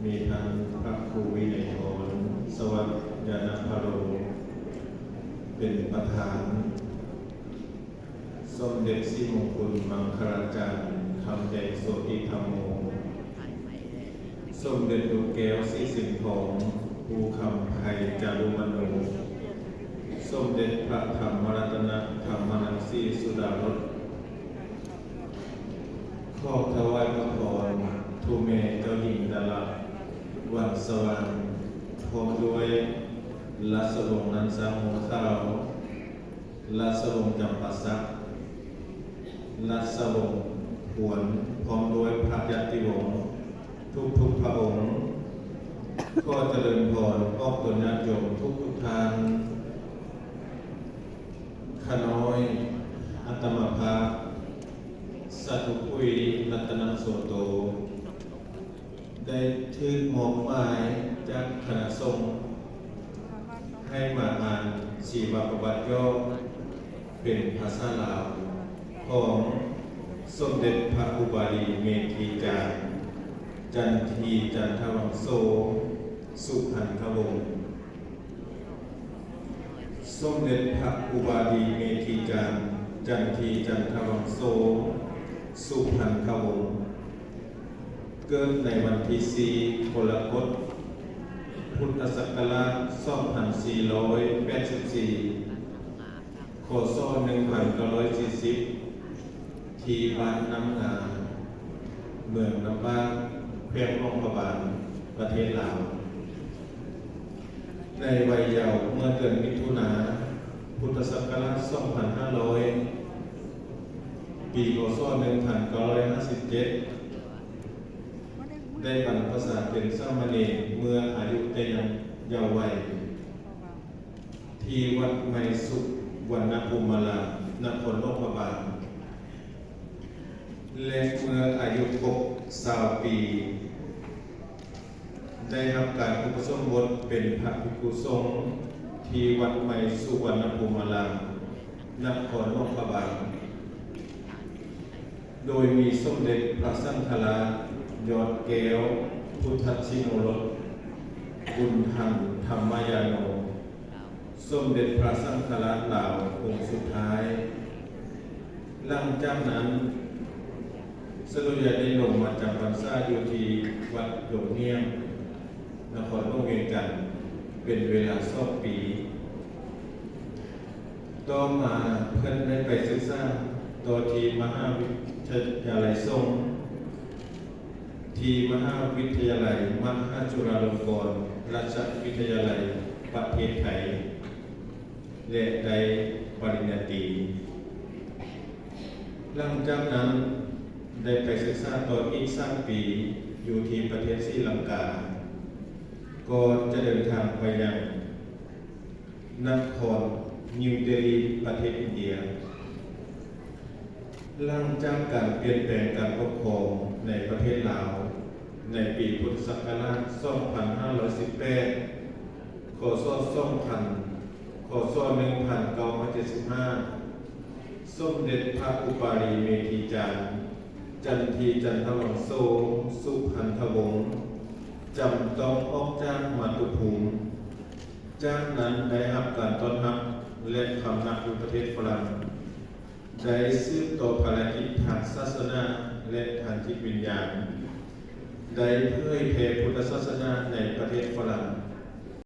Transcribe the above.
ມີທ່ານພະຄູວິໄນທອນ ສະຫວັດຍານະພາໂລ ເປັນປະທານ, ສົມເດັດສີມົງຄຸນມັງຄະລາຈານ ຄຳແດງໂສຕິທຳໂມ, ສົມເດັດລູກແກ້ວສີສິງທອງ ພູຄຳໄພຈາລຸມະໂນ, ສົມເດັດພະທຳມະລັດຕະນະ ທຳມະລັງສີສຸດາລົດ. ຂໍຖວາຍພະພອນ ໂຕແມ່ເຈົ້າຍິງດາລະ ວັນສະຫວ່າງ ພ້ອມດ້ວຍລາຊະວົງລ້ານຊ້າງຫົວຂາວ, ລາຊະວົງຈຳປາສັກ, ລາຊະວົງຜວນ ພ້ອມດ້ວຍພະຍາດຕິວົງທຸກໆພະອົງ. ຂໍຈະເລີນພອນອອກຕົນຍາດໂຍມທຸກໆທ່ານ. ຂ້ານ້ອຍ ອາດຕະມາພາບ ສາທຸກຸຍ ລັດຕະນະໂສໂຕ ໄດ້ຖືກມອບໝາຍຈາກຄະນະສົງ ໃຫ້ມາອ່ານຊີວະປະຫວັດຫຍໍ້ເປັນພາສາລາວ ຂອງສົມເດັດພະອຸບາລີເມທີຈານ ຈັນທີຈັນທະວັງໂສ ສຸພັນທະວົງ. ສົມເດັດພະອຸບາລີເມທີຈານ ຈັນທີຈັນທະວັງໂສ ສຸພັນທະວົງ ເກີດໃນວັນທີສີ່ ກໍລະກົດ ພຸດທະສັກກະລາດ ສອງພັນສີ່ຮ້ອຍແປດສິບສີ່ ຄ.ສ. ໜຶ່ງພັນເກົ້າຮ້ອຍສີ່ສິບ ທີ່ບ້ານນ້ຳງາ ເມືອງນ້ຳບາກ ແຂວງຫຼວງພະບາງ ປະເທດລາວ. ໃນໄວເຍົາ ເມື່ອເດືອນມິຖຸນາ ພຸດທະສັກກະລາດ ສອງພັນຫ້າຮ້ອຍ ປີ ຄ.ສ. ໜຶ່ງພັນເກົ້າຮ້ອຍຫ້າສິບເຈັດ ໄດ້ບັນພະຊາເປັນສາມະເນນ ເມື່ອອາຍຸແຕ່ຍັງເຍົາໄວ ທີ່ວັດໃໝ່ສຸວັນນະພູມາລາມ ນະຄອນຫຼວງພະບາງ ແລະ ເມື່ອອາຍຸຄົບຊາວປີ ໄດ້ຮັບການອຸປະສົມບົດເປັນພະພິກຂຸສົງ ທີ່ວັດໃໝ່ສຸວັນນະພູມາລາມ ນະຄອນຫຼວງພະບາງ. ໂດຍມີສົມເດັດພະສັງຄະລາດ ຍອດແກ້ວ ພຸດທັດຊິໂນລົດ ບຸນທັນ ທຳມະຍາໂນ ສົມເດັດພະສັງຄະລາດລາວອົງສຸດທ້າຍ. ຫຼັງຈາກນັ້ນ ສະໂດຍາໄດ້ລົງມາຈຳພັນສາຢູ່ທີ່ວັດດົງຫຽງ ນະຄອນຫຼວງວຽງຈັນ ເປັນເວລາສອງປີ. ຕໍ່ມາເພິ່ນໄດ້ໄປສຶກສາຕໍ່ທີ່ມະຫາວິທະຍາໄລສົງ ທີ່ມະຫາວິທະຍາໄລມະຫາຈຸລາລົງກອນລາຊະວິທະຍາໄລປະເທດໄທ ແລະ ໄດ້ປະລິນຍາຕີ. ຫຼັງຈາກນັ້ນໄດ້ໄປສຶກສາຕໍ່ອີກສາມປີຢູ່ທີ່ປະເທດສີລັງກາ ກ່ອນຈະເດີນທາງໄປຍັງ ນະຄອນນິວເດລີ ປະເທດອິນເດຍ. ຫຼັງຈາກການປ່ຽນແປງການປົກຄອງໃນປະເທດລາວ ໃນປີພຸດທະສັກກະລາດ ສອງພັນຫ້າຮ້ອຍສິບແປດ ຄ.ສ. ສອງພັນ ຄ.ສ. ໜຶ່ງພັນເກົ້າຮ້ອຍເຈັດສິບຫ້າ ສົມເດັດພະອຸປາລີເມທີຈານ ຈັນທີຈັນທະວັງໂສ ສຸພັນທະວົງ ຈຳຕ້ອງອອກຈາກມາຕຸພູມ. ຈາກນັ້ນໄດ້ຮັບການຕ້ອນຮັບ ແລະ ພຳນັກຢູ່ປະເທດຝຣັ່ງ, ໄດ້ສືບຕໍ່ພາລະກິດທາງສາສະໜາ ແລະ ທາງຈິດວິນຍານ, ໄດ້ເຜີຍແຜ່ພຸດທະສາສະໜາໃນປະເທດຝຣັ່ງ,